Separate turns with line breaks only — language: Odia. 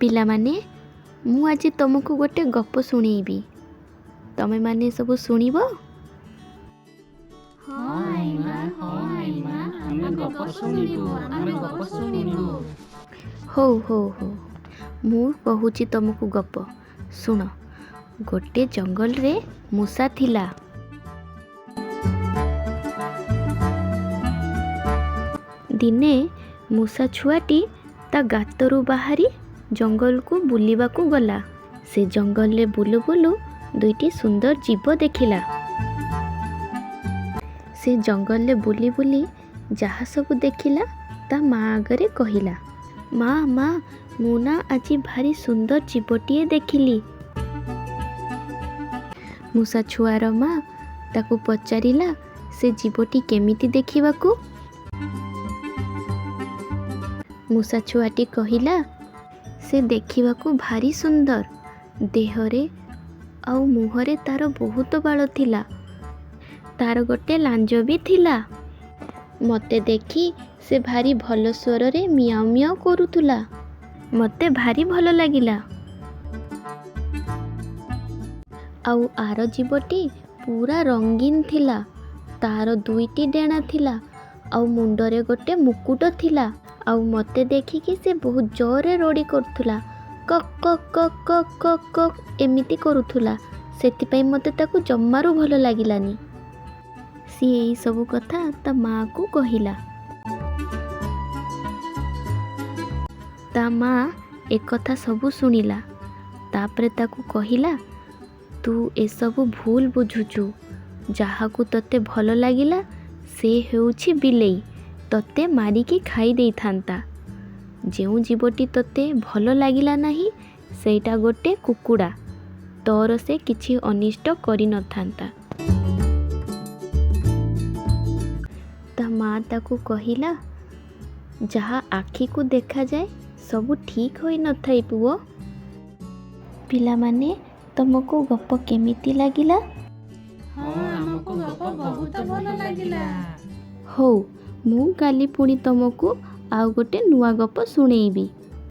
ପିଲାମାନେ, ମୁଁ ଆଜି ତମକୁ ଗୋଟେ ଗପ ଶୁଣେଇବି। ତମେମାନେ ସବୁ ଶୁଣିବ?
ହଁ ଆଈମା, ହଁ ଆଈମା, ଆମେ ଗପ ଶୁଣିବୁ, ଆମେ ଗପ ଶୁଣିବୁ।
ହଉ ହଉ ହଉ, ମୁଁ କହୁଛି ତମକୁ ଗପ, ଶୁଣ। ଗୋଟେ ଜଙ୍ଗଲରେ ମୂଷା ଥିଲା। ଦିନେ ମୂଷା ଛୁଆଟି ତା ଗାତରୁ ବାହାରି ଜଙ୍ଗଲକୁ ବୁଲିବାକୁ ଗଲା। ସେ ଜଙ୍ଗଲରେ ବୁଲୁ ବୁଲୁ ଦୁଇଟି ସୁନ୍ଦର ଜୀବ ଦେଖିଲା। ସେ ଜଙ୍ଗଲରେ ବୁଲି ବୁଲି ଯାହା ସବୁ ଦେଖିଲା ତା ମା ଆଗରେ କହିଲା, ମା ମା, ମୁଁ ନା ଆଜି ଭାରି ସୁନ୍ଦର ଜୀବଟିଏ ଦେଖିଲି। ମୂଷା ଛୁଆର ମା ତାକୁ ପଚାରିଲା, ସେ ଜୀବଟି କେମିତି ଦେଖିବାକୁ? ମୂଷା ଛୁଆଟି କହିଲା, ସେ ଦେଖିବାକୁ ଭାରି ସୁନ୍ଦର, ଦେହରେ ଆଉ ମୁହଁରେ ତାର ବହୁତ ବାଳ ଥିଲା, ତାର ଗୋଟେ ଲାଞ୍ଜ ବି ଥିଲା। ମୋତେ ଦେଖି ସେ ଭାରି ଭଲ ସ୍ୱରରେ ମିଆଁ ମିଆଁ କରୁଥିଲା, ମୋତେ ଭାରି ଭଲ ଲାଗିଲା। ଆଉ ଆର ଜୀବଟି ପୁରା ରଙ୍ଗୀନ ଥିଲା, ତାର ଦୁଇଟି ଡେଣା ଥିଲା ଆଉ ମୁଣ୍ଡରେ ଗୋଟେ ମୁକୁଟ ଥିଲା, ଆଉ ମୋତେ ଦେଖିକି ସେ ବହୁତ ଜୋରରେ ରଡ଼ି କରୁଥିଲା, କକ୍ କକ୍ କକ୍ କକ୍ କକ୍ କକ୍ ଏମିତି କରୁଥିଲା। ସେଥିପାଇଁ ମୋତେ ତାକୁ ଜମାରୁ ଭଲ ଲାଗିଲାନି। ସିଏ ଏଇସବୁ କଥା ତା ମାଆକୁ କହିଲା। ତା ମା ଏକଥା ସବୁ ଶୁଣିଲା। ତାପରେ ତାକୁ କହିଲା, ତୁ ଏସବୁ ଭୁଲ ବୁଝୁଛୁ, ଯାହାକୁ ତୋତେ ଭଲ ଲାଗିଲା ସେ ହେଉଛି ବିଲେଇ, ତୋତେ ମାରିକି ଖାଇ ଦେଇଥାନ୍ତା। ଯେଉଁ ଜୀବଟି ତୋତେ ଭଲ ଲାଗିଲା ନାହିଁ ସେଇଟା ଗୋଟେ କୁକୁଡ଼ା, ତୋର ସେ କିଛି ଅନିଷ୍ଟ କରିନଥାନ୍ତା। ତା ମା ତାକୁ କହିଲା, ଯାହା ଆଖିକୁ ଦେଖାଯାଏ ସବୁ ଠିକ୍ ହୋଇନଥାଏ ପୁଅ। ପିଲାମାନେ, ତମକୁ ଗପ କେମିତି ଲାଗିଲା?
ହଁ, ଆମକୁ ଗପ ବହୁତ ଭଲ ଲାଗିଲା।
ହଉ, ମୁଁ କାଲି ପୁଣି ତମକୁ ଆଉ ଗୋଟେ ନୂଆ ଗପ ଶୁଣେଇବି।